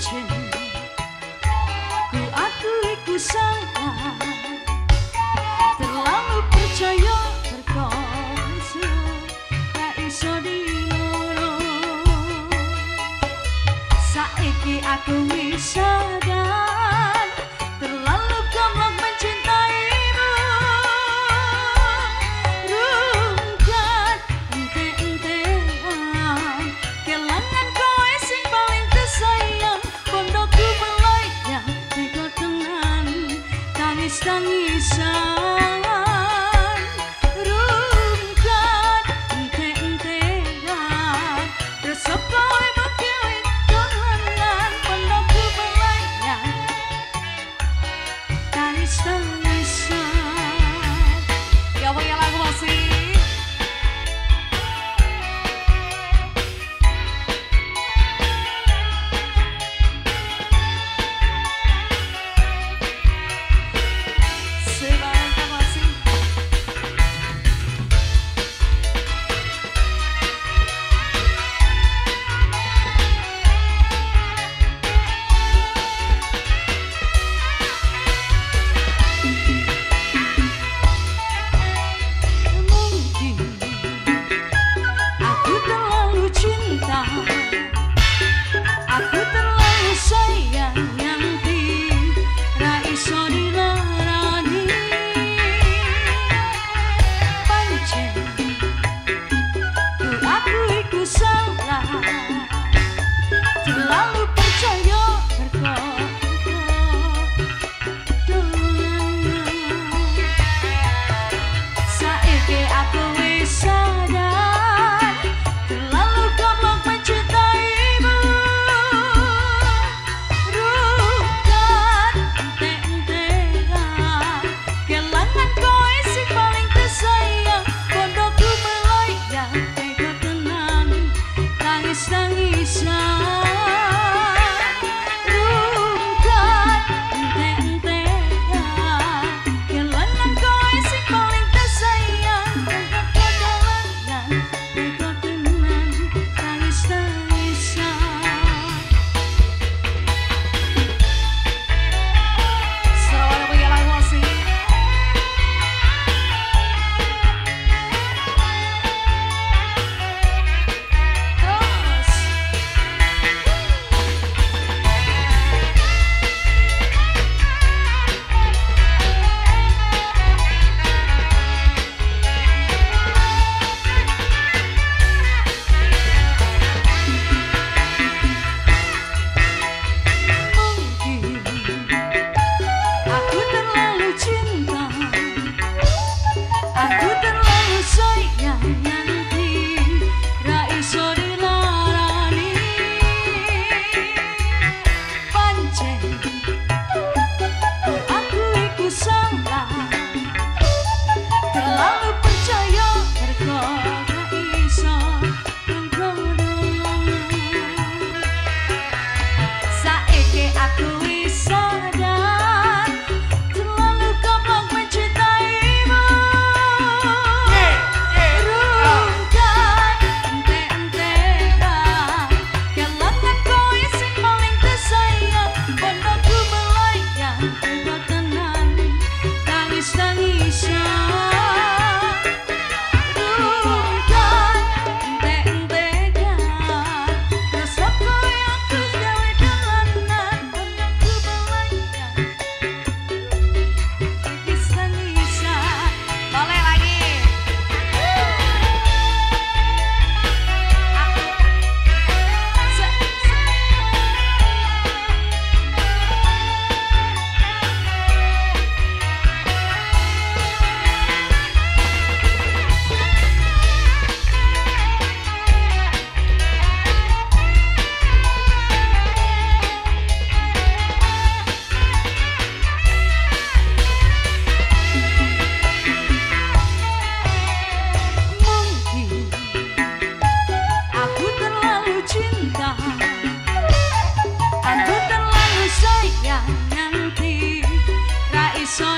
Pancen ku aku iku salah, terlalu percaya perkosa tak iso diloro. Saiki aku wis sadar terlalu goblok mencintaimu. Rungkat ente-entean kelangan kowe sing paling tersayang. Pondoku melayang tega tenan tangis-tangisan. Rungkat ente-entean tresno kowe mekiwi dolanan. Pondoku melayang tangis-tangisan. Ya apa ya lagu masih. Sebarang masih. Mungkin aku terlalu cinta, aku terlalu sayang nganti ra iso dilarani. Pancen ku aku iku salah, terlalu percaya perkara dolanan. Saiki aku wis sadar terlalu goblok mencintaimu. Rungkat ente-entean kelangan kowe sing paling tersayang. Pondoku melayang tega tenan tangis-tangisan. Rungkat ente-entean kelangan kowe sing paling tersayang. Pondoku dolanan tega tenan tangis-tangisan. Serawan apa ya lagu masih. Terus. Mungkin aku terlalu cinta, aku terlalu sayang nganti ra iso dilarani. Pancen aku iku salah, terlalu percaya perkara iso dolanan. Saiki aku wis sadar terlalu goblok mencintaimu. Rungkat ente-entean kelangan kowe sing paling tersayang. Pondoku melayang tega tenan tangis-tangisan. Rungkat ente-entean tresno kowe aku gawe dolanan. Pondoku melayang tangis-tangisan. Boleh lagi. Aku se se. Mungkin aku terlalu cinta, aku terlalu sayang nganti ra iso.